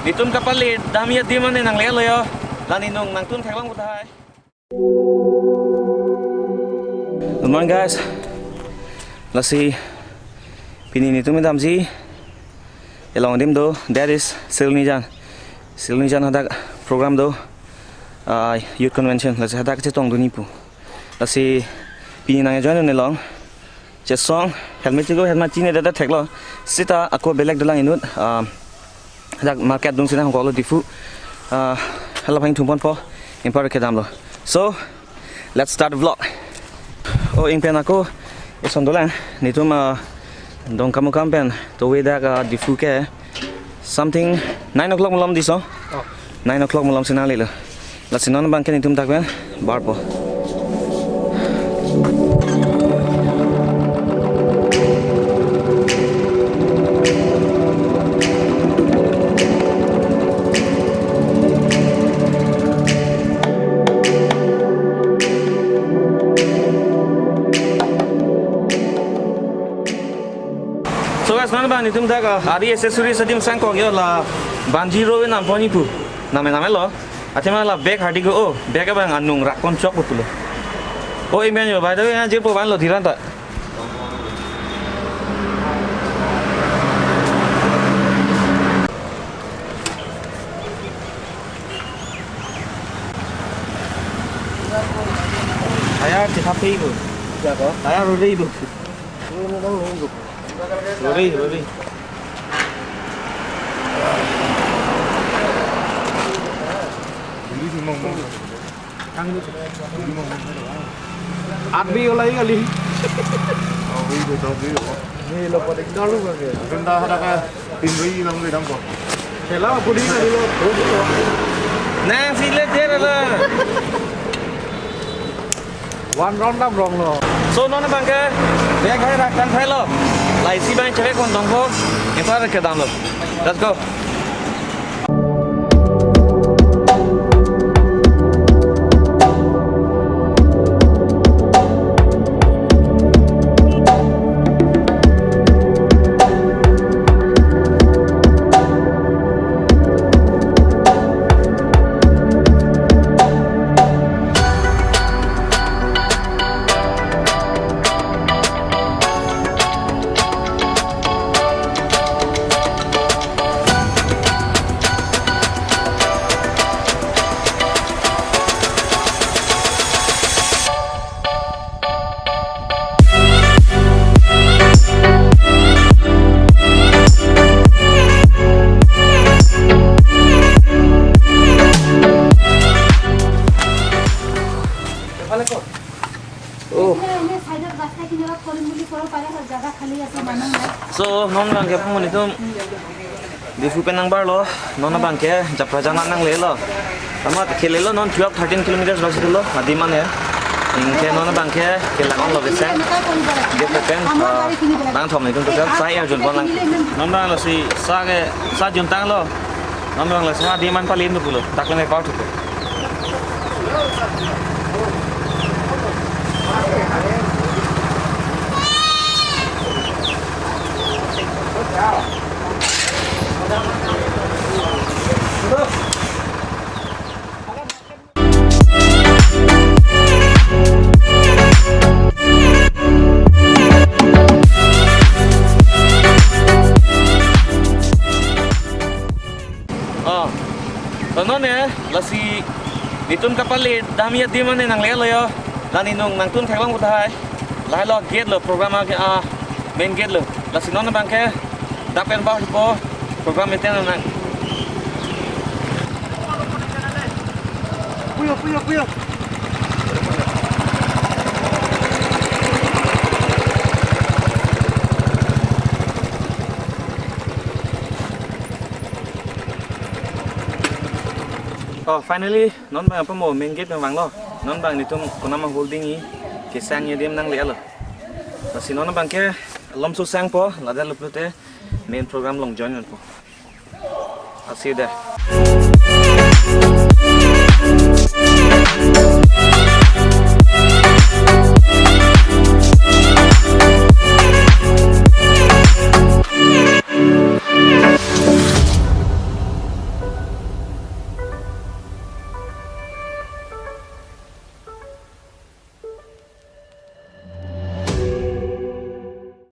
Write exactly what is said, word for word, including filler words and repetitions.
Netum kapale damji adim mane nanglelo yo. La ne nung nangtun theklong pu tahai. Good morning, guys. Lasi pini netum damji along adim do, that is Silonijan. Silonijan hadak program do, ah, youth convention. Lasi hadak chetongdunji pu. Lasi pini nangjoin dunji along. Chesong, helmet chego, helmet chine dada theklo. Sita ako belek dolang inut, ah, dak market dung sina hongkoklo Diphu. Ah, hala phang thumponpo, anpar kedamlo. So, let's start the vlog. O ingpen ako, eson dolang, netum, ah, Dongkamukam pen, towe dak, ah, Diphu ke, something nine o'clock malom diso. Oh. Nine o'clock malom sina lelo. Lasi non abangke netum dak pen barpo. So guys, non abang netum dak, ah, ari accessories adim sangkok yo, la bungee rope namponji pu. Name namelo. Athema la bag hardi ko, o, bag abang anung rakpon chok pulo. O, ingpen yo, by the way, nangjepo vanlo dhiran ta. Aya, chekhapi ko. Siapa? Aya, rode ko. Lori, lori. At bi ulai kali. Hei, lo patik dalu kake. Ganda hada ka tin ri lang ri dam ko. Hela pudi kali lo. Nang sile tera la. One round dam rong lo. So non abangke bag hai rak kan thailo. Laisi bang chevek kon dongpo. Anpar kedamlo. Let's go. Oh. এনে, এনে চাইডত ৰাস্তা কিনাৰত কৰিম বুলি ক'ব পাৰে, জাগা খালী আছে, মানুহ নাই। So, non abangke pamoni tum Diphu pen nangbarlo, non abangke Japraja nang nanglelo. Amat kelelo non twelve, thirteen kilometers basi dolo, adim mane. Anke non abangke kelang lo besen. Gate open, ah, nangthom netum total sa arjun pon lang. Non abang lasi sa ke, sa arjun tanglo. Non abang lasi adim man pali indu pulo. Tak kene pau thupo. Ah, to non ne, lasi netum kapale damji adim mane nanglelo yo. La ne nung nangtun theklong pu tahai. Lahelo gate lo program a, ah, main gate lo. Lasi non abangke dak pen barpo program meten nang. Puyo, puyo, puyo. Oh, finally, non abang apamo main gate abang lo. Non abang netum konam holding i kesangji adim nanglelo. Lasi non abangke lomso sangpo, ladak lo pulote main program along join ponpo. I'll see you there.